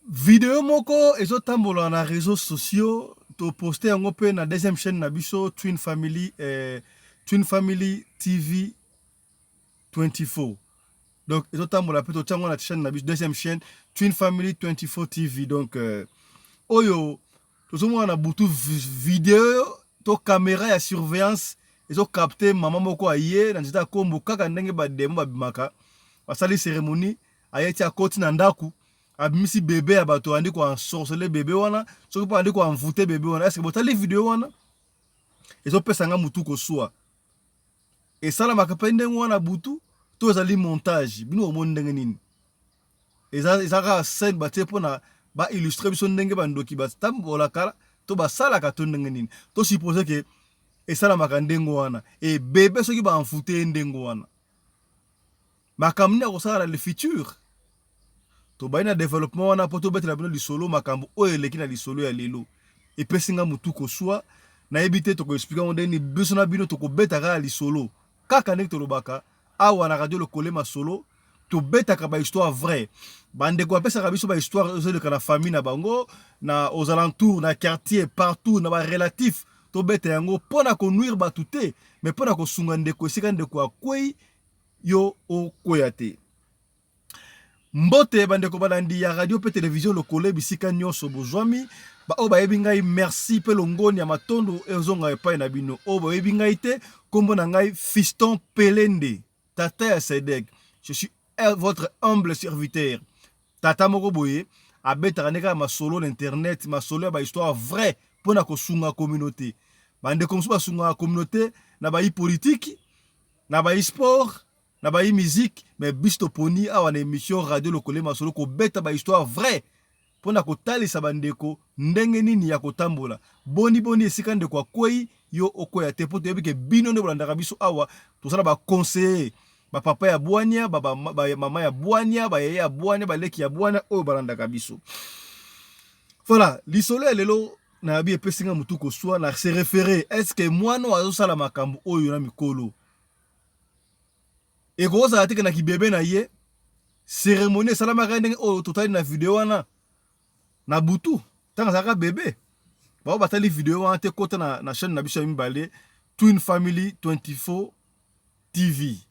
Video moko ezotambola na réseaux sociaux, toposte yango mpe na deuxième chaîne na biso Twin Family, Twin Family TV 24. Donc ezotambola mpe totia yango na chaîne na biso, deuxième chaîne Twin Family 24 TV. Donc oyo tozomona na butu, video to caméra ya surveillance ezocapter mama moko aye na nzete ya kombo, kaka ndenge badémons babimaka, basali cérémonie, aye ti akoti na ndako, abimisi bebe ya bato, andi koensorceler bebe wana, soki mpo andi koenvoûter bebe wana. Est-ce botali video wana? Ezopesa nga mutu koswa. Esalamaka mpe ndenge wana butu to ezali montage? Bino omoni ndenge nini? Eza kaka scène batie mpona baillustrer biso ndenge bandoki batambolaka to basalaka, to ndenge nini? Tosuppose ke esalamaka ndenge wana. E bebe soki baenvoûter ye ndenge wana, makambo nini akosala na le futur? Tobai na développement wana mpo tobetela bino lisolo. Makambo oyo eleki na lisolo ya lelo epesi nga motu koswa. Nayebi te tokoexpliquer yango ndenge nini. Biso na bino tokobeta kaka lisolo, kaka ndenge tolobaka awa na Radio Lokole Masolo. Tobetaka bahistoire vrai. Bandeko bapesaka biso bahistoire ezoleka na famille na bango, na aux alentours, na quartier, partout, na barelatif. Tobeta yango mpo na konuire bato te, mais mpo na kosunga ndeko esika ndeko akwei, yo okweya te. Mbote bandeko balandi ya radio mpe télévision Lokole, bisika nyonso bozwami. Baoyo bayebi ngai, merci mpe longoni ya matondo ezonga epai na bino. Oyo bayebi ngai te, nkombo na ngai Fiston Pelende, tata ya Sedek. Je suis votre humble serviteur. Tata moko boye abetaka nde kaka masolo na internet, masolo ya bahistoire vrai mpo na kosunga communauté. Bandeko mosusu basungaka communauté na bayi politike, na bayi sport, na bayi musique, mais biso toponi awa na émission Radio Lokole Masolo kobeta bahistoire vrai mpona kotalisa bandeko ndenge nini ya kotambola, boni boni esika ndeko akwei, yo okwea te. Mpo toyebi ke bino nde bolandaka biso awa, tozala baconseiller, bapapa ya bwania, bamama ya bwania, bayaya ya bwania, baleki ya bwania oyo balandaka biso. Voilà, lisolo ya lelo nayebi epesi nga motu koswa na se référer. Est ce que mwana oyo azosala makambo oyo na mikolo ekozala te ke na kibebe na ye cérémonie esalamaka ndenge oyo totali na video wana na butu ntango azalaka bebe? Bao batali video wana te, kota na chaîne na biso ya mibale, Twin Family 24 TV,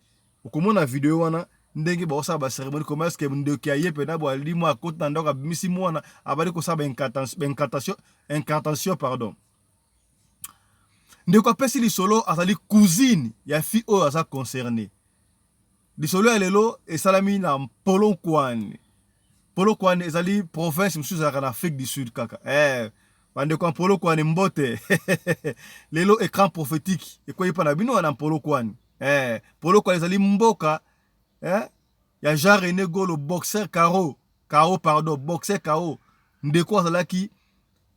okomona video wana ndenge baosala bacérémonie. Comment est ce que ndoki aye mpena bo alimo, akoti na ndako, abimisi mwana, abali kosala baincantation, incantation pardon. Ndeko apesi lisolo azali cousine ya fille oyo aza concerné. Lisolo ya lelo esalami na Polokwane. Polokwane ezali province mosusu ezalaka na Afrique du Sud kaka. Bandeko ya Polokwane, mbote. Lelo écran prophétique ekwei mpa na bino wana Polokwane. Polokwane ezali mboka ya Jean René Golo, boxer caro kao, pardon, boxer kao. Ndeko azalaki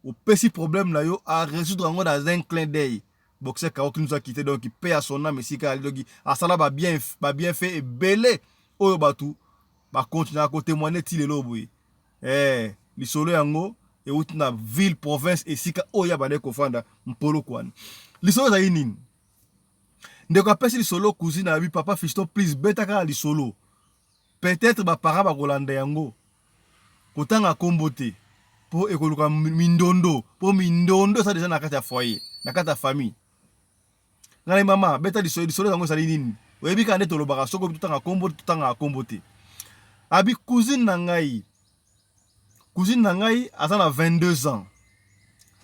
opesi problème na yo, a résoudre yango dans un clin d'œil. Boxer Kao qui nous a quitté, donc paix à son âme esika ali. Donc asala ba bienfait ebele oyo bato bakontinuaka kotémoigner ti lelo boye. Lisolo yango euti na ville province esika oyo ya bandeki kofanda, Mpolokwane. Lisolo ezali nini? Ndeko apesi lisolo, cousine abi: "Papa Fiston, please, beta kaka lisolo, peut-être baparent bakolanda yango. Kotanga nkombo te mpo ekoluka mindondo, mpo mindondo eza deja na kati ya foyer, na kati ya famille." Ngai: "Mama, beta lisolo." Lisolo yango ezali nini? Oyebi kaka nde tolobaka, soki totanga nkombo, totangaka nkombo te. Abi: "Cousine na ngai, cousine na ngai aza na 22 ans,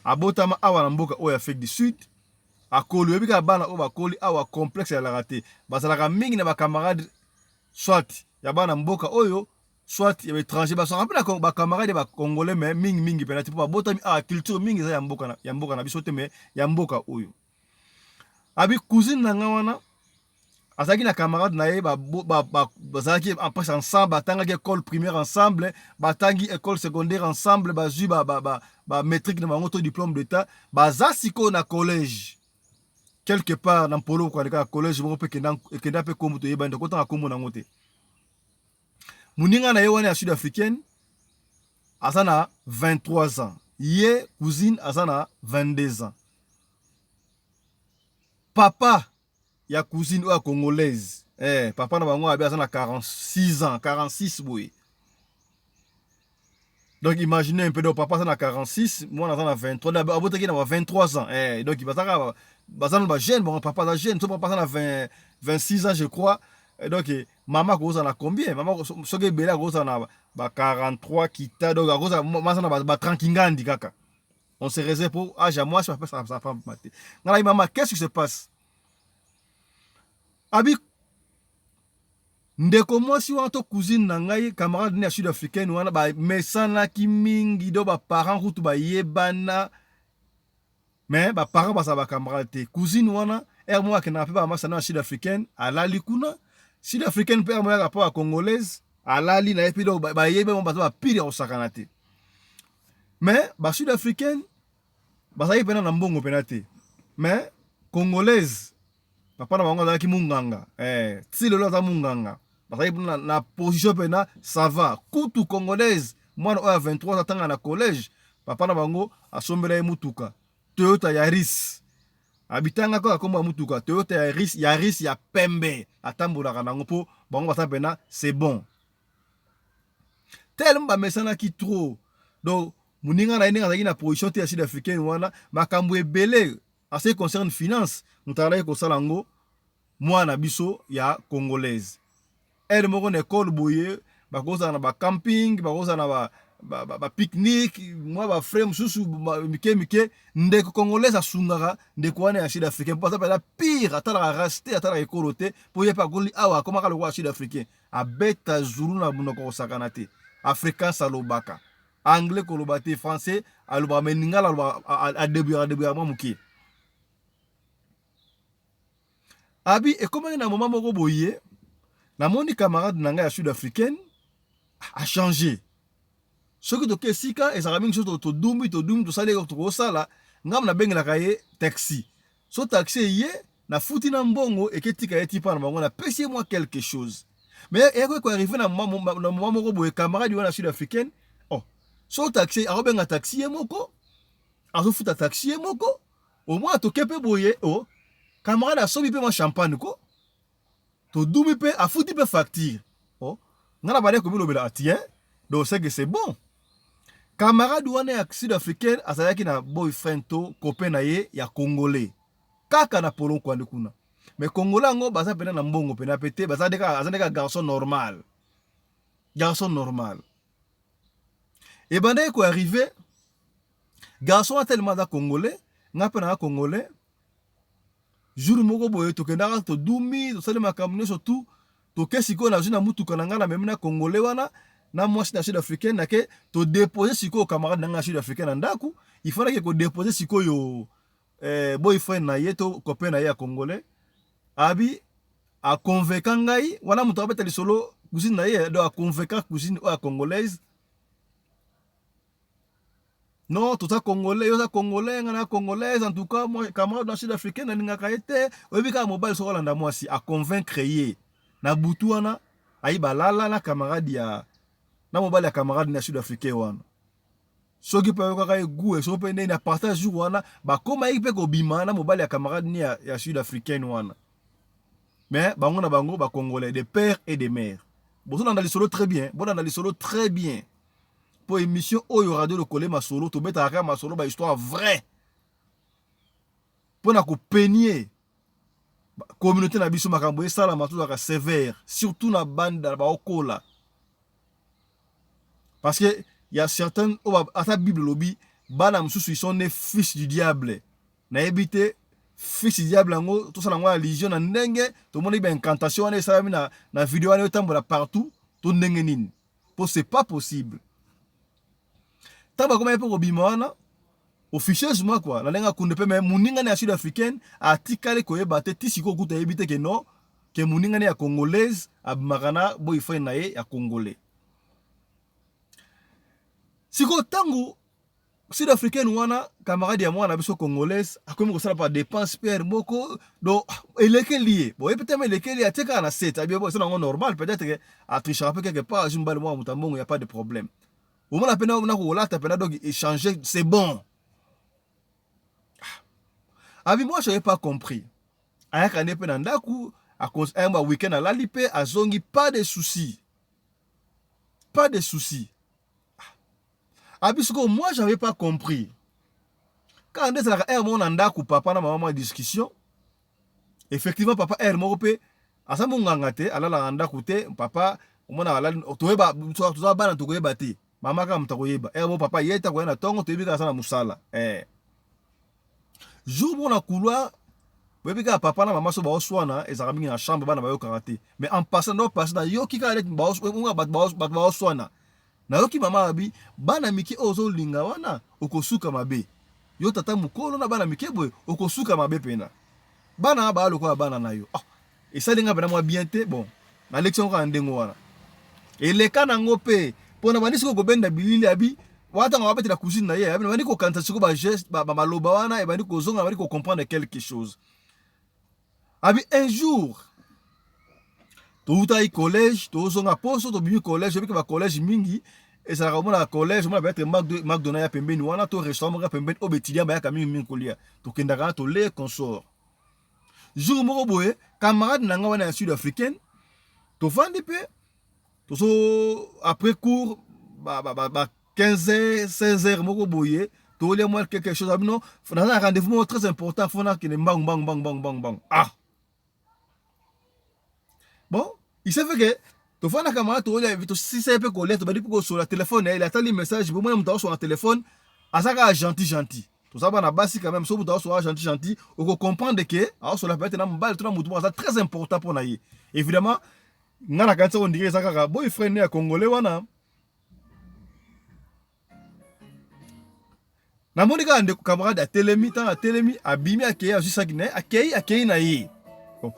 abotama awa na mboka oyo Afrique du Sud, akoli. Oyebi kaka bana oyo bakoli awa, complexe ezalaka te, bazalaka mingi na bacamarade, soit ya bana mboka oyo, soit ya baétranger. Bazalaka mpe na bacamarade ya bacongolais, mais mingimingi mpena te, mpo babotami awa, culture mingi eza ya mboka na biso te, mais ya mboka oyo." Abi: "Cousine na nga wana azalaki na camarade na ye, bazalaki en presque ensemble, batangaki école primaire ensemble, batangi école secondaire ensemble, bazwi bamaîtrise na bango to diplôme d'état. Baza sikoyo na collège quelque part na Mpolo kaka, collège moko mpe ekenda mpe kombo toyebani, tokotanga kombo nango te. Moninga na ye wana ya sud africaine aza na 23 ans, ye cousine aza na 22 ans. Papa ya cousine oyo ya congolaise, papa na bango abi aza na 46 ans, 46 boye. Donc imaginez un peu, donc papa aza na 46, mwana aza na 23, abotaki na ba 23 ans. Eh, donc bazaka baza na ba jeune, bon papa aza jeune, so papa aza na 20, 26 ans je crois. Eh, donc mama akozala na combien? Mama soki ebele akozala na ba 43 kita, donc akozala mama aza na ba 30 kingandi kaka. On se réserve pour âge ya mwasi bapesaka sa femme te. Ngai mama, qu'est-ce qui se passe? Abi ndeko mwasi wana to cousine na ngai, camarade ne ya sud africaine wana, bamesanaki mingi, do baparent kutu bayebana, mais baparent bazala bacamarade te. Cousine wana ere moko akendaka mpe bamasana ya sud africaine, alali kuna. Sud africaine mpe ere moko yaka mpo ya congolaise, alali na ye mpe, donc bayebi bango, baza bapire ya kosakana te. Mais basud africaine bazalaki mpena na mbongo mpena te, mais congolaise papa na bango azalaki munganga, eh, ti lelo aza munganga. Bazalaki na position mpena ça va. Kutu congolaise, mwana oyo ya 23 atanga na collège, papa na bango asombela ye mutuka Toyota Yaris. Abitanga kaka kombo ya mutuka Toyota Yaris, Yaris ya pembe, atambolaka nango mpo bango baza mpena c'est bon. Tellement bamesanaki trop, donc moninga na ye ndenge azalaki na position te ya sud africaine wana, makambo ebele en ce qui concerne finance, moto azalaki kosala yango mwana biso ya congolaise. Ere moko na ekole boye, bakozala na bacamping, bakozala na bapique-nique, mwa bafrais mosusu mike mike, ndeko congolaise asungaka ndeko wana ya sud africain mpo aza mpenza pire, atalaka race te, atalaka ekolo te, mpo ye mpe akoli awa, akomaka lokola sud africain, abeta zulu na monoko kosakana te, afrikaans alobaka, anglais koloba te, français alobaka, mais lingala alobaka, adebuyaka adebuyaka mwa moke. Abi ekomaki na moma moko boye, namoni camarade na ngai ya sud africaine achange. Soki toke esika ezalaka mingi, soki todumbi todumbi, tosali eloko tokosala, ngai nabengelaka ye taxi. So taxi eye, nafuti na mbongo, eketika ye tipa na bango, napesi ye mwa quelque chose. Mais eyakoki koarrive na moment moko boye, camarade wana sud africaine, oh, so taxi akobenga taxi ye moko, azofuta taxi ye moko, au moins toke mpe boye, oh, camarade asombi mpe mwa champagne ko, todumi mpe, afuti mpe facture. Oh, ngai na bandaki komilobela, atien, donc c'est que c'est bon. Camarade wana ya sud africaine azalaki na boyfriend to copain na ye ya congolais kaka na Polokwane kuna, mais congolais yango baza mpena na mbongo mpena pe te, baza ndeka, aza ndeka garçon normal, garçon normal. Ebandaki koarrive, garçon wana tellement aza congolais, ngai mpe naza congolais, jour moko boye tokendaka, todumi, tosali makambo nyonso tu, toke sikoyo, nazwi na mutuka na ngai, namemi na congolais wana na mwasi na sud africaine, nake todepose sikoyo camarade na ngai na sud africaine na ndako. Il faut nake kodepose sikoyo, eh, boyfriend na ye to copain na ye ya congolais. Abi aconvainca ngai wana, moto abeta lisolo, cousine na ye, donc aconvainca cousine oyo ya congolaise: non, toza congolais, yo oza congolais, ngai na congolaise, en tout cas moi camarade na sud africaine nalingaka ye te. Oyebi kaka mobali soki olanda mwasi, aconvaincre ye na butu wana, ayi balala na camarade ya na mobali ya camarade na sud africain wana. Soki mpe ayokaka ye goût, soki mpe ndeni, à partir jour wana bakomaki mpe kobima na mobali ya camarade ni ya sud africaine wana. Mais bango na bango bacongolais de père et de mère. Bozolanda lisolo très bien, bolanda lisolo très bien, mpo émission oyo Radio Lokole Masolo, tobetaka kaka masolo, bahistoire vrai, mpo na kopenie communauté na biso. Makambo esalama, tozalaka sévère, surtout na banda baokola, parce que y a certains oyo ata Bible elobi, bana mosusu ils sont nés fils du diable. Nayebi te fils du diable yango tosala yango allusion na ndenge tomoni baincantation wana esalami na video wana etambola partout to ndenge nini, po c'est pas possible. Ntango bakomaki mpe kobima wana officieusement quoi, na ndenge akunde mpe, mais moninga ya sud africaine atikali koyeba te. Ti sikoyo kuta ayebi te ke non, ke moninga ya congolaise abimaka na boyfriend na ye ya congolais. Sikoyo ntango sud africaine wana, camarade ya mwana biso congolaise, akomi kosala pa dépense pere moko, donc elekeli ye boye peut-être elekeli ye, atie kaka na set, abi eza nango normal, peut-être ke atrichaka mpe quelque part, azwi mobali mwana moto mbongo, ya pas de problème. Omona mpe na kolata mpena, donc échanger, c'est bon. Abi moi j'avais pas compris. Ayaka nde mpe na ndako, ayamba weekend, alali mpe azongi, pas de souci, pas de souci. Abi sikoyo moi j'avais pas compris. Kaka nde ezalaka heure moko na ndako papa na mama mwa discussion. Effectivement papa heure moko pe aza monganga te, alalaka na ndako te, papa omona alali toyeba toza bana tokoyeba te. Mama kaka moto akoyeba. Heure moko papa ye te akoya na tongo toyebi kaka aza na mosala. Eh. Jour moko na couloir boyebi kaka papa na mama so baoswana ezalaka mingi na chambre bana bayokaka te. Mais en passant ndo passe nayoki kaka neti bato baoswana. Nayoki mama alobi bana mike oyo ozolinga wana okosuka mabe. Yo tata mukolo na bana mike boye okosuka mabe pena. Bana wana baa lokola bana na yo. Oh, esali nga pena mwa bien te bon. Nalekisi yango kaka ndenge wana. Eleka nango pe pona bandi sikoyo kobenda bilili abi wana ntango abetela cousine na ye abi nabandi kokanisa sikoyo ba geste ba, ba maloba wana ebandi kozonga nabandi ko comprendre quelque chose. Abi un jour towutaki collège tozonga poso tobimi collège obiki ba collège mingi ezalaka omona collège omona peut-être McDonald ya pembeni wana to restaurant moko ya pembeni oyo baetudiant bayaka mingi mingi kolia tokendaka wana tolee consort jour moko boye camarade na ngai wana ya sud africaine tofandi mpe tozo après cours ba, ba, ba, ba 15 heures 16 heures moko boye tolia mwa quelque chose abino naza na rendez-vous moko très important fo nakende mbangu mbangu mbangu mbangu mbangu mbangu ah bon il s'est fait que tofandaka mwana tolia tosisa ye mpe kolia tobandi mpe kosola telefone na ye atali message bomona moto akosola na telefone aza kaka gentil gentil toza bana basi quand même soki moto akosola gentil gentil okocomprendre ke akosola peut-être na mobali to na moto moko aza très important mpo na ye évidemment nga nakanisi on dirait eza kaka boyfriend ya congolais wana namoni kaka ndeko camarade atelemi ntango atelemi abimi akei azwi saki na ye akei akei na ye bon.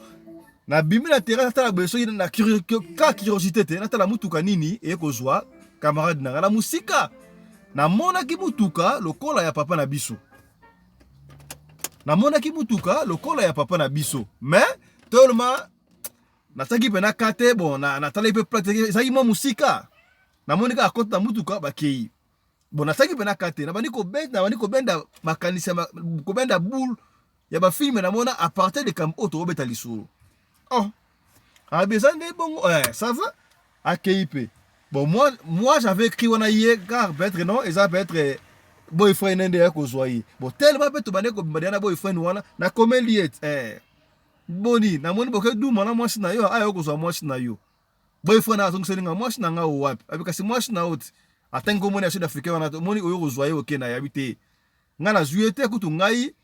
nabimi na terrasse natala boye soki na kaka curiosité te natala motuka nini eye kozwa camarade na ngai na mosika namonaki motuka lokola ya papa na biso namonaki motuka lokola ya papa na biso mais tolema Nataki pena ka te bon natalaki pe plaque ezalaki mwa mosika namoni kaka akoti na mutuka bakei bon nataki pena ka te nabandi kobenda nabandi kobenda makanisi kobenda boule ya bafilme namona à partir de kambo oyo tokobeta lisolo oh abi eza nde bongo eh, ça va akei pe bon moi, moi j'avais écrit wana ye car peut-être non eza peut-être eh, boyfriend nde ya kozwa ye bon tellement pe tobandaki kobima deya na boyfriend wana nakomeli ye eh. Boni namoni boke duma na mwasi na yo aya okozwa mwasi na yo. Boyfriend azongiseli nga mwasi na nga wapi? Abi kasi mwasi na yo ti. Atangi kombo ya Sud Africain wana omoni oyo kozwa ye oke na yabi te. Nga nazwi ye te kutu ngai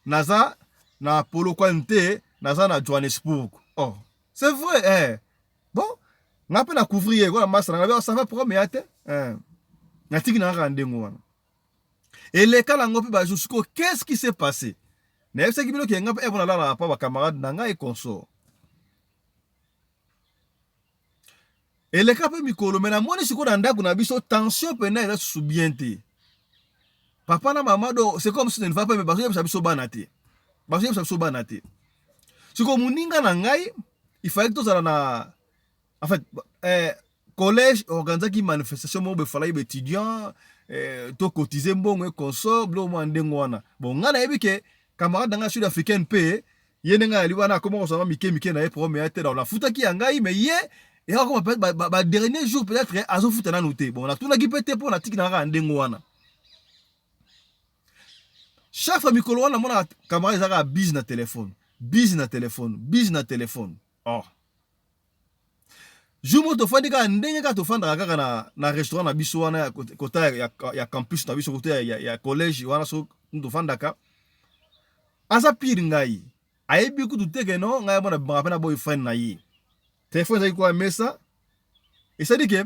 naza na Polokwane te naza na Johannesburg. Oh, c'est vrai eh. Bon, nga pe na couvrir ye kwa masa na nga ça va problème ya te. Eh. Natiki na kaka ndenge wana. Eleka nango pe ba jour sikoyo qu'est-ce qui s'est passé? Nayebisaki bino ke nga pe nalalaka pa ba camarade na ngai consort. Eleka pe mikolo mais namoni sikoyo na ndako na biso tension pena eza susu bien te. Papa na mama do c'est comme si ne va pas mais bazoyebisa biso bana te. Bazoyebisa biso bana te. Sikoyo moninga na ngai il fallait tozala na en fait eh, collège organisaki manifestation moko befalaki baétudiant eh, to cotiser mbongo e consort biloko mwa ndenge wana bon ngai nayebi ke camarade na ngai sud africaine mpe ye ndenge ayali wana akoma kozwa mike mike na ye problème ya te donc nafutaki ya ngai mais ye eyaka koma peut-être ba, ba, ba dernier jour peut-être azofuta nanu te bon natunaki mpe te mpo natiki na kaka ndenge wana chaque fois mikolo wana namonaka camarade ezalaka bise na telefone bise na telefone bise na telefone oh Jour moko tofandi kaka ndenge kaka tofandaka kaka na, na restaurant na biso wana ya kota ya, ya, ya campus na biso kota ya, ya, ya collège wana so tofandaka aza pire ngai ayebi kutu te ke non ngai mwana bimaka mpe na boyfriend na ye telefone ezalaki kwa mesa esali ke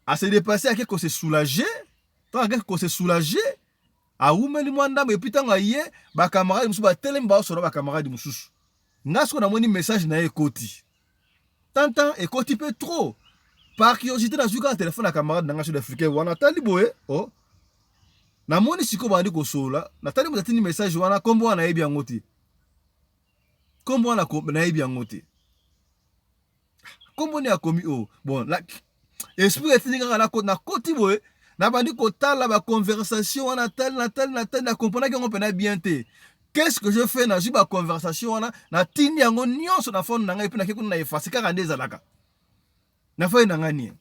ase deplace ake ko se soulager ntango ake ko se soulager awumeli mwa ndambo epuis ntango aye bakamarade mosusu batelemi baosolola bakamarade mosusu Nga sikoyo namoni message na ye ekoti tantan ekoti pe trop par curiosité nazwi kaka telefone ya camarade na nga sud africain wana natali boye oh namoni sikoyo bandi kosolola natali moto atindi message wana nkombo wana nayebi yango te nkombo wana nayebi yango te Kombo nini akomi oyo? Bon, la, esprit etindi kaka na nakoti boye nabandi kotala ba conversation wana tali na tali na tali na comprenaki yango mpena bien te. Qu'est-ce que je fais? Nazwi ba conversation wana natindi yango nyonso na phone na ngai mpe nake kuna na efface kaka nde ezalaka na phone na ngai nie.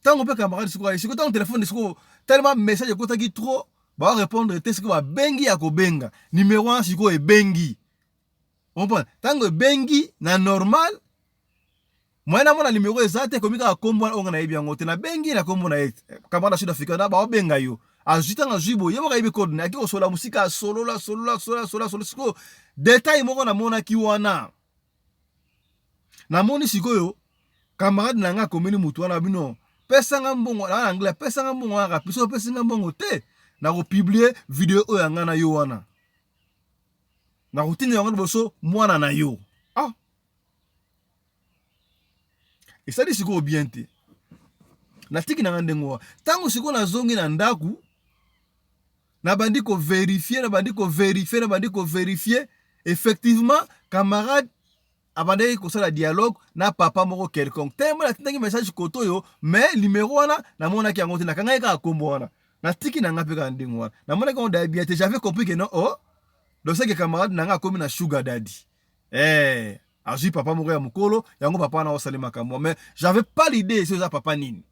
Ntango mpe camarade sikoyo aye sikoyo, ntango telefone sikoyo tellement message ekotaki trop, ba répondre te. Sikoyo babengi ya kobenga numero wana, sikoyo ebengi, comprendre? Ntango ebengi na normal, moyen namona numero eza te, ekomi kaka kombo wana oyo nga nayebi yango te. Nabengi na kombo na ye, camarade sud africain na baobenga yo. Azwi, ntango azwi boye, ye moko ayebi code na ye, ake kosola mosika, asolola, solola, solola, solola, solola. Sikoyo détail moko namonaki wana, namoni sikoyo camarade na nga akomeli mutu wana: "Bino, pesanga mbongo na anglais, pesanga mbongo wana rapide. Soki opesinga mbongo te, nakopublier video oyo ya nga na yo wana, nakotinda yango liboso mwana na yo." Ah, esali sikoyo bien te. Natiki na nga ndenge wana. Ntango sikoyo nazongi na ndako, nabandi kovérifier, nabandi kovérifier, nabandi kovérifier. Effectivement, camarade abandaki kosala dialogue na papa moko quelconque. Tellement natindaki message koto oyo, mais numéro wana namonaki yango te, nakangaki kaka kombo wana, natiki na nga mpe kaka ndenge wana. Namonaki yango da bien te. J'avais compris que non, oh, donc c'est que camarade na nga akomi na sugar daddy, azwi papa moko ya mokolo yango, papa wana osali makambo. Mais j'avais pas l'idée so eza papa nini.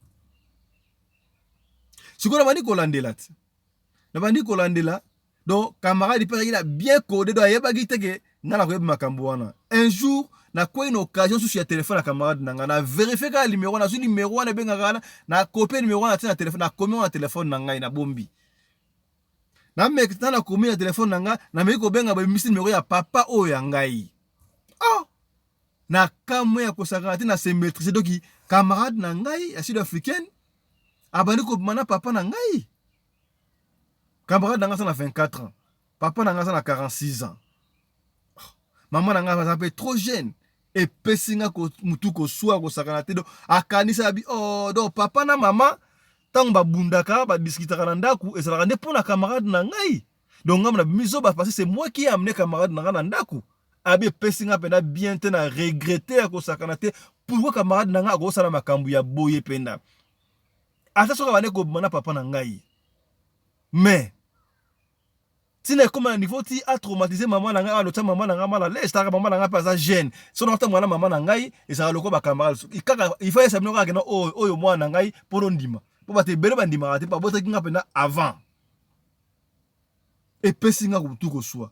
Sikoyo nabandi kolandela te, nabandi kolandela. Donc camarade mpe azalaki na bien codé, donc ayebaki te ke ngai nakoyebi makambo wana. Un jour nakwei na occasion susu ya telefone ya camarade na ngai, na vérifier kaka numero, nazwi numero wana ebengaka wana, nakopie numero wana tie na telefone, nakomi wana na telefone na ngai, nabombi, nameki na nakomi na telefone na ngai, nameki kobenga, babimisi numero ya papa oyo ya ngai. Oh, na kamwe ya kosakana te, na se maîtrise. Donc camarade na ngai ya sud africaine abandi kobima na papa na ngai. Camarade na ngai aza na 24 ans, papa na ngai aza na 46 ans, mama na ngai aza mpe trop jeune. Epesi nga mutu koswa kosakana te. Donc akanisi abi: "Oh, donc papa na mama, ntango babundaka, badiskutaka na ndako, ezalaka nde mpo na camarade na ngai. Donc ngai nabimi zoba parce que c'est moi qui ai amené camarade na ngai na ndako." Abi epesi nga mpenza bien te, na regretter ya kosakana te. Pourquoi camarade na ngai akosala makambo ya boye mpenza, ata soki abandi kobima na papa na ngai? Mais ntina ekóma na niveau ti atraumatiser mama na ngai, alotia mama na ngai mal à l'aise. Taka mama na ngai mpe aza jeune, so nakotambola na mama na ngai, ezalaka lokola bacamarade kaka. Il faut yesa bino kaka kena oyo oyo mwana na ngai mpo nondima, mpo bato ebele bandimaka te, babotaki nga mpenza avant. Epesi nga kutu koswa.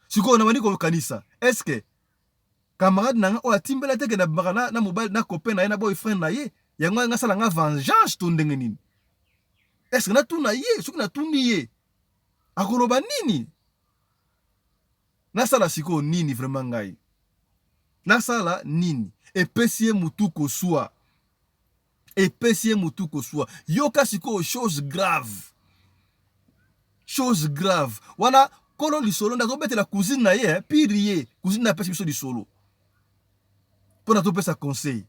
Sikoyo nabandi kokanisa: est ce que camarade na nga oyo atimbela te ke nabimaka na mobali, na copain na ye, na boyfriend na ye, yango nga asala nga vengeance to ndenge nini? Est ce que natuna ye? Soki natuni ye, akoloba nini? Nasala sikoyo nini? Vraiment, ngai nasala nini? Epesi ye mutu koswa, epesi ye mutu koswa. Yoka sikoyo, chose grave, chose grave wana. Kolo lisolo nde azobetela cousine na ye pire. Ye cousine na apesi biso lisolo mpo na topesa conseil.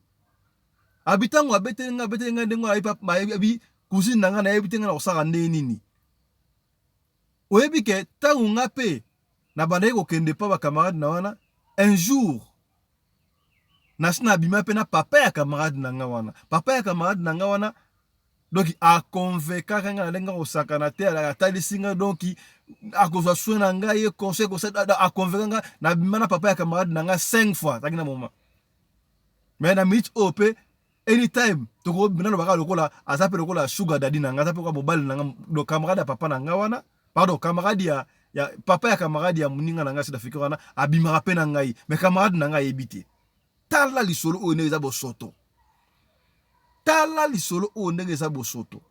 Abi ntango abeteli ngai, abeteli ngai ndenge ayebi cousine na ngai, nayebi te ngai na kosala ndenge nini. Oyebi ke ntango nga mpe nabandaki kokende mpa bacamarade na wana, un jour nasi nabima mpe na papa ya camarade na nga wana. Papa ya camarade na nga wana, donc aconvaincaka nga na ndenge akosakana te. Atalisi nga, donc akozwa soin na ngai, ye conseil, conseil, aconvaincre nga, nabima na papa ya camarade na nga 5 fois. Azalaki na moment, mais na minute oyo mpe, anytime tokobina, lobaka lokola aza mpe lokola sugar daddy na nga, aza mpe lokola mobali na nga. Donc camarade ya papa na nga wana, pardon, camarade ya papa ya camarade ya moninga na ngai sud africain wana, abimaka mpe na ngai, mais camarade na ngai ayebi te. Tala lisolo oyo ndenge eza bosoto, tala lisolo oyo ndenge eza bosoto.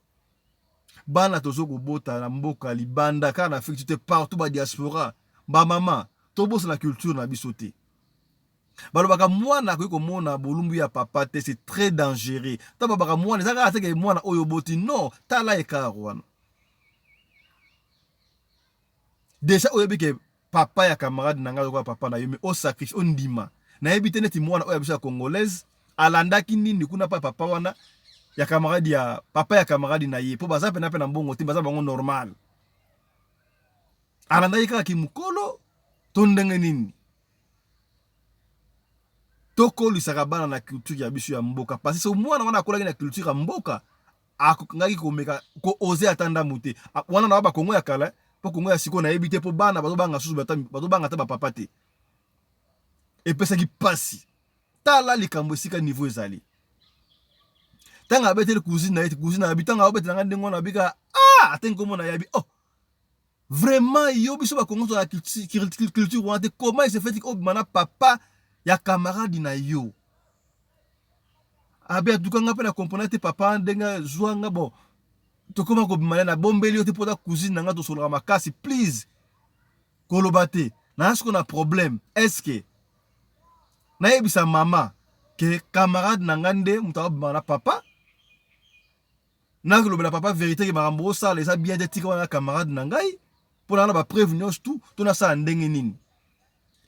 Bana tozo kobota na mboka libanda, kaka na Afrique te, partout, badiaspora, bamama, tobosana culture na biso te. Balobaka mwana akoki komona bolumbu ya papa te, c'est très dangereux. Ta babaka mwana eza kaka teke mwana oyo oboti, non. Tala écart wana déjà. Oyebi ke papa ya camarade na ngai lokola papa na yo, mais osacrifier, ondima. Nayebi te neti mwana oyo ya biso ya congolaise alandaki nini kuna pa papa wana ya camarade, ya papa ya camarade na ye, mpo baza pena mpe na mbongo te, baza bango normal. Alandaki kaka kimokolo to ndenge nini? Tokolisaka bana na culture ya biso ya mboka, parce que mwana wana akolaki na culture ya mboka, akokangaki komeka kooser ata ndambu te. Wana na bakongo ya kala, mpo kongo ya sikoyo nayebi te, mpo bana bazobanga susu, bazobanga ata bapapa te. Epesaki mpasi. Tala likambo esika niveau ezali. Ntango abeteli cousine na ye, cousine na ye ntango abetela ngai ndenge wana abika, ah, ate nkombo na ye abi, oh vraiment yo biso ba Congo tozala culture wana te. Comment il se fait obima na papa ya camarade na yo? Abi atuka nga mpe na comprendre te papa ndenge zwa nga. Bon, tokoma kobima na nabombeli yo te mpo oza cousine na nga, tosololaka makasi. Please, koloba te. Naza sikoyo na problème. Est ce que nayebisa mama ke camarade na nga nde moto akobimaka na papa? Nakolobela papa vérité ke makambo osala eza bien te, tika wana camarade na ngai, mpo na na bapreuve nyonso tu? To nasala ndenge nini?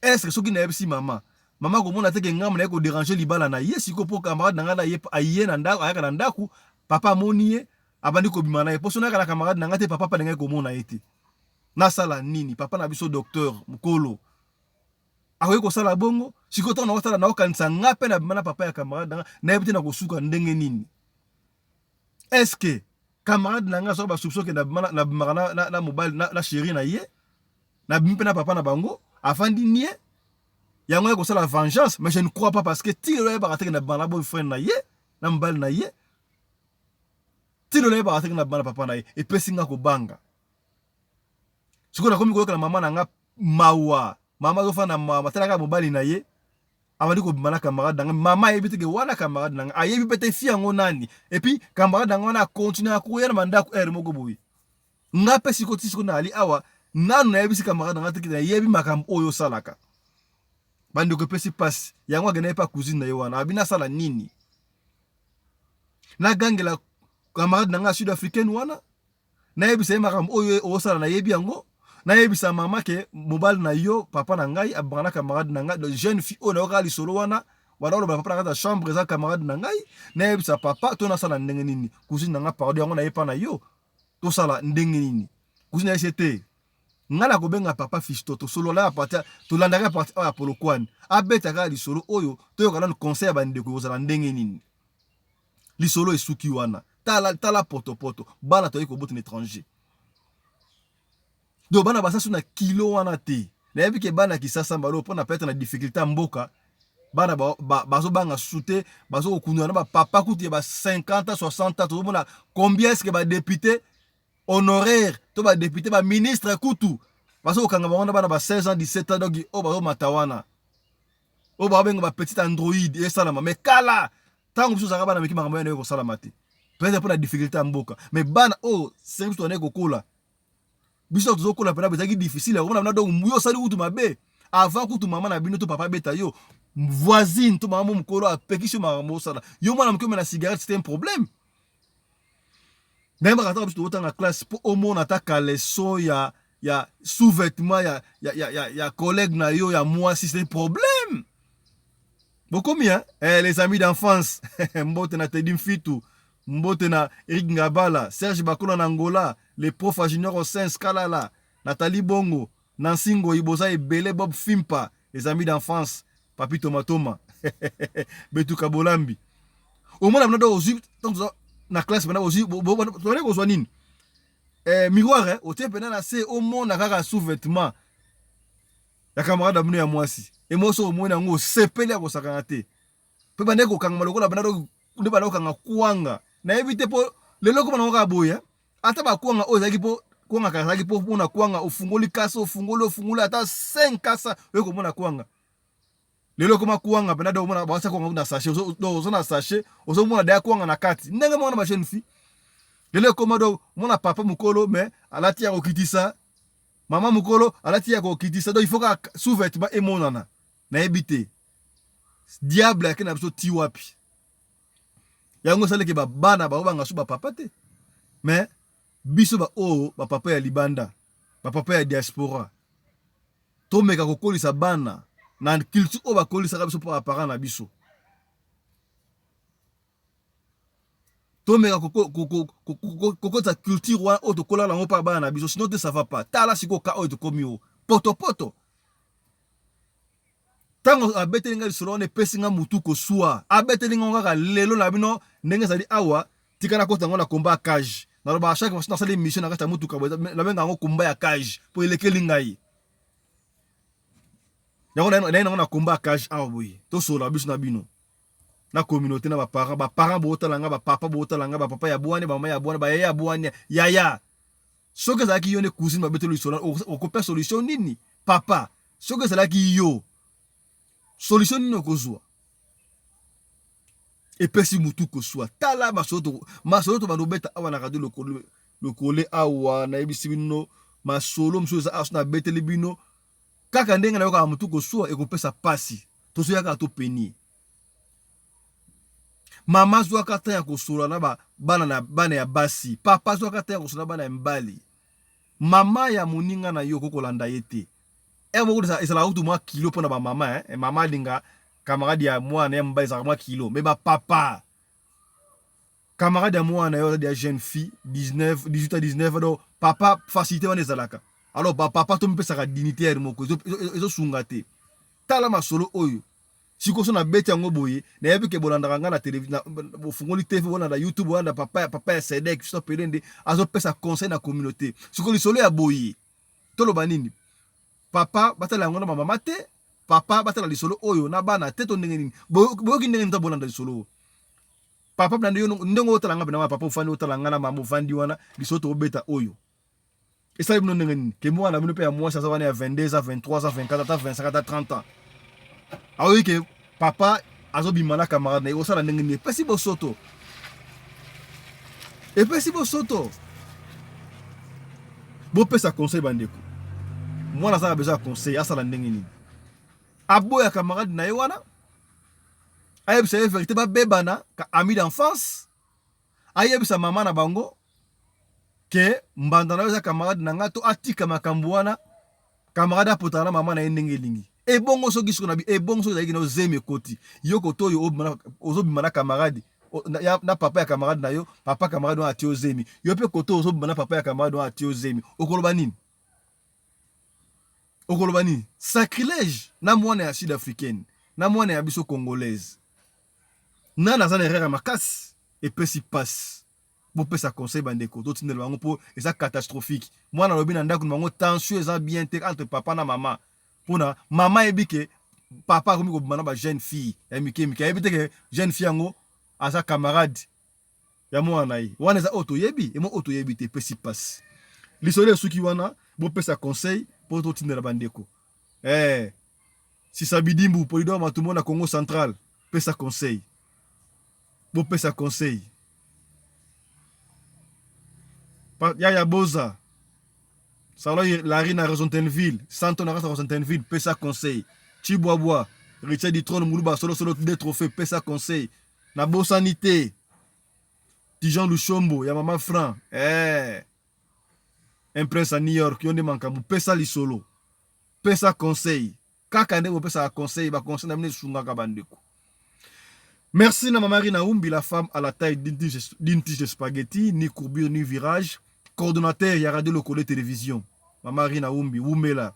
Est ce que soki nayebisi mama, mama komona te ke ngambo naye kodéranger libala na ye sikoyo, mpo camarade na ngai aye na ndako, ayaka na ndako, papa amoni ye, abandi kobima na ye? Mpo so nayaka na camarade na ngai te, papa mpe alingaki komona ye te. Nasala nini? Papa na biso docteur mokolo akoki kosala bongo. Sikoyo ntango nakosala, nakokanisa nga mpe nabima na papa ya camarade na nga, nayebi te nakosuka ndenge nini. Est ce que camarade na nga soki basoupçon ke nabimaka na mobali na chéri na ye, nabimi mpe na papa na bango, afandi nie yango ya kosala vengeance? Mais je ne crois pas, parce que ti lelo ayebaka te ke nabimaka na boyfriend na ye, na mobali na ye. Ti lelo ayebaka te ke nabima na papa na ye. Epesi nga kobanga. Sikoyo nakomi koyokela mama na nga mawa. Mama azofanda mawa, atalaka mobali na ye abandi kobima na camarade na nga. Mama ayebi te ke wana camarade na nga, ayebi mpe te fi yango nani. Et puis camarade na nga wana akontinue akoya na bandako heure moko boye. Nga mpe sikoyo, ti sikoyo naali awa, nanu nayebisi camarade na nga te ke nayebi makambo oyo osalaka. Bandeko, epesi mpasi. Yango akendaki mpe cousine na ye wana, abi nasala nini? Nagangela camarade na nga sud africaine wana, nayebisa ye makambo oyo osala, nayebi yango? Nayebisa mama ke mobali na yo, papa na ngai, abimaka na camarade na ngai, jeune fille oyo nayokaka lisolo wana, wana oloba papa na kati ya chambre eza camarade na ngai? Nayebisa papa to nasala ndenge nini? Cousine na ngai, pardon, yango nayepa na yo, tosala ndenge nini? Cousine ayesi te, ngai nakobenga papa Fisto, tosolola ya partie, tolandaka ya partie oyo ya Polokwane, abetaka lisolo oyo, toyoka nanu conseil ya bandeko ekozala ndenge nini. Lisolo esuki wana. Tala, tala potopoto bana toyei kobota na étranger. Donc bana baza so na kilo wana te. Nayebi ke bana Kisasa mbalo mpona peut-être na difficulté ya mboka, bana bazobanga susu te, bazokokundana na bapapa kutu ya ba 50 ans, 60 ans. Tozomona combien est ce que badéputé honoraire to badéputé, baministre kutu bazokokanga bango na bana ba 16 ans, 17 ans. Donc oyo bazomata wana, oyo babenga bapetit android, esalama. Mais kala, ntango biso ozalaka bana meki, makambo yana ekosalama te, peut-être mpo na difficulté ya mboka. Mais bana oyo senge biso tozalaki kokola, biso tozokola mpena, ezalaki difficile ya komona. Donc yo osali kutu mabe, avant kutu mama na bino to papa abeta yo, voisine to mama mo mokolo apekisi yo makambo osala. Yo mwana moke, omela cigarette, c'était un problème. Nayebaka taka biso tokotanga classe, mpo omona ata caleçon ya sous-vêtement ya collègue na yo ya mwasi, c'est un problème. Bokomi, hein? Eh, les amis d'enfance, mbote na Tedi Mfitu, mbote na Eric Ngabala, Serge Bakola na Angola, les profs Junior Osens Kalala, Nathalie Bongo, Nancy Ngoyi, boza ebele, Bob Fimpa, les amis d'enfance, Papi Tomatoma, Betuka Bolambi. Omona bana ozwi na classe, bana ozwi, tozali kozwa nini, miroir, otie mpena na se, omona kaka sous-vêtement ya camarade na bino ya mwasi. Emoso omoni yango, osepeli ya kosakana te. Mpe bandeki kokangama lokola banda nde banda kokanga kwanga, nayebi te mpo lelo koma nango kaka boye. Ata bakwanga oyo ezalaki, mpo kwanga kaka ezalaki mpo mpona kwanga, ofungoli kasa, ofungoli, ofungoli ata 5 kasa, oyo komona kwanga. Lelo ekoma kwanga mpena, donc omona batia kwanga na sachet. Donc oza na sachet, ozomona deya kwanga na kati. Ndenge moko na bajeune fille, lelo ekoma, donc omona papa mokolo mais alati ya kokitisa, mama mokolo alati ya kokitisa. Donc il faut kaka sous-vêtement emonana. Nayebi te diable ake na biso ti wapi. Yango esalaki babana baobanga so bapapa te. Mais biso baoyo bapapa ya libanda, bapapa ya diaspora, tomeka kokolisa bana na culture oyo bakolisaka biso mpo baparent na biso. Tomeka kokotisa culture wana oyo tokolaka yango mpa bana na biso, sinon te ça va pas. Tala sikoyo ka oyo tokomi oyo potopoto. Ntango abeteli ngai lisolo wana, epesi nga mutu koswa. Abeteli nga kaka lelo na bino ndenge ezali awa. Tika nakota yango na komba ya cage. Nalobaka chaque fois nasali émission na kati ya mutuka, nabenga yango komba ya cage, mpo elekeli ngai. Yango naye nango na komba ya cage awa boye, tosola biso na bino. Na communauté, na baparent, baparent bootala nga, bapapa bootala nga, bapapa ya bwani, bamama ya bwani, bayaya ya bwani, yaya, soki ezalaki yo nde cousine babeteli lisolo, okopesa solution nini? Papa, soki ezalaki yo, solution nini okozwa? Epesi mutu koswa. Tala masolo tobanda obeta awa na Radio Lokole awa. Nayebisi bino, masolo mosusu eza awa. So nabeteli bino kaka ndenge nayokaka mutu koswa, ekopesa pasi. Tozoya kaka topenie. Mama azwaka temps ya kosolola na bana, na bana ya basi. Papa azwaka temps ya kosolola na bana ya mibali. Mama ya moninga na yo, okokolanda ye te. Ere moko ezalaka kutu mwa kilo mpona bamama. Mama alinga camarade ya mwana ya mobali, ezalaka mwa kilo. Mais bapapa, camarade ya mwana yo aza ya jeune fille, 19, 18 à 19, donc papa, facilité wana ezalaka. Alors bapapa, tomipesaka dignité moko, ezosunga te. Tala masolo oyo sikoyo, so nabeti yango boye, nayebi ke bolandaka ngai na télévision, bofungoli TV, bolanda YouTube, bolanda papa ya Sedek Fiston Pelende azopesa conseil na communauté. Sikoyo lisolo ya boye, toloba nini? Papa batala yango na bamama te, papa batala lisolo oyo na bana te, to ndenge nini? Boyoki ndenge nini to bolanda lisolo oyo? Papa, blanda yo ndenge otala nga pena. Papa ofandi, otala nga na mama ofandi wana, lisolo tobeta oyo esali bino ndenge nini? Ke mwana bino mpe ya mwasi aza wana ya 22 ans, 23 ans, 24, ata 25, ata 30 ans, aoyi ke papa azobima na camarade na ye, osala ndenge nini? Epesi bosoto, epesi bosoto. Bopesa conseil, bandeko. Mwana aza na besoin ya conseil, asala ndenge nini? Aboya camarade na ye wana, ayebisa ye vérité, babebana ka ami d'enfance, ayebisa mama na bango ke mbanda na yo eza camarade na nga, to atika makambo wana, camarade apotana na mama na ye ndenge elingi? Ebongo soki siko na bi, ebongo soki ezalaki na ozemi ekoti yo koto oyo ozobima na camarade na papa ya camarade na yo, papa camarade wana atie ozemi, yo mpe koto ozobima na papa ya camarade wana atie ozemi, okoloba nini? Okoloba nini? Sacrilège. Na mwana ya sud africaine na mwana ya biso congolaise, nani aza na erreur ya makasi? Epesi pasi. Bopesa conseil, bandeko. Totindela bango mpo eza catastrophique. Mwana alobi na ndako na bango tension eza bien te entre papa na mama, mpona mama ayebi ke papa akomi kobima na bajeune fille ya mike mike, ayebi te ke jeune fille yango aza camarade ya mwana na ye. Wana eza oyo toyebi, emo oyo toyebi te. Epesi pasi. Lisolo esuki wana. Bopesa conseil mpo totindela bandeko. Sisa Bidimbu Polidor Matumo na Congo Central, pesa conseil, bopesa conseil. Yaya Boza Salo Lari na Rosentenville, Santo na kati Rosentenville, pesa conseil. Chibwabwa Richard Ditron Muluba solo solo deux trophées, pesa conseil. Nabosani te Tijan Lushombo ya mama Franc, un prince à New York, yo nde makambo. Pesa lisolo, pesa conseil kaka nde bopesaka conseil. Baconseil na bino esungaka bandeko. Merci na Mama Rina Umbi, la femme à la taille d'une tige de spaghetti, ni courbure ni virage, coordonnateur ya Radio Lokole Télévision. Mama Rina Umbi, wumela.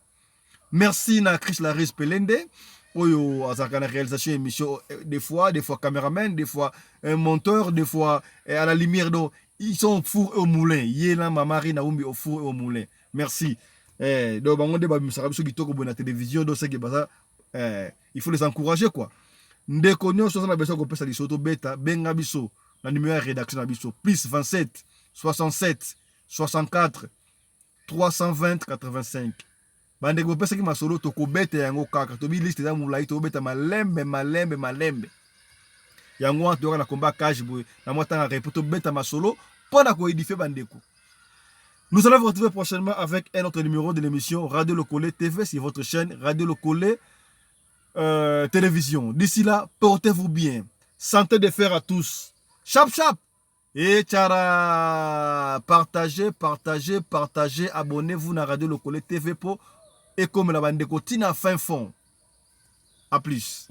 Merci na Chris Laris Pelende oyo azalaka na réalisation émission, des fois caméraman, des fois un monteur, des fois à la lumière. Donc ils sont au four et au moulin, ye na Mama Rina Umbi, au four et au moulin. Merci. Donc bango nde babimisaka biso kitoko boye na télévision. Donc seke baza, il faut les encourager quoi. Ndeko nyonso aza na besoin kopesa liso, tobeta, benga biso na numéro ya rédaction na biso: +27 67 64 320 85. Bandeko bopesaki masolo, tokobeta yango kaka. Tobi liste eza molai, tokobeta malembe malembe malembe. Yango wana toyoka na komba cage boye na mwa ntango repos, tobeta masolo mpo na koédifier bandeko. Nous allons vous retrouver prochainement avec un autre numéro de l'émission Radio Lokole TV sur votre chaîne Radio Lokole Télévision. D'ici là, portez-vous bien. Santé de fer à tous. Chap chap. Et tchara, partagez, partagez, partagez, abonnez-vous à Radio Lokole TV pour et comme la bande de fin fond. À plus.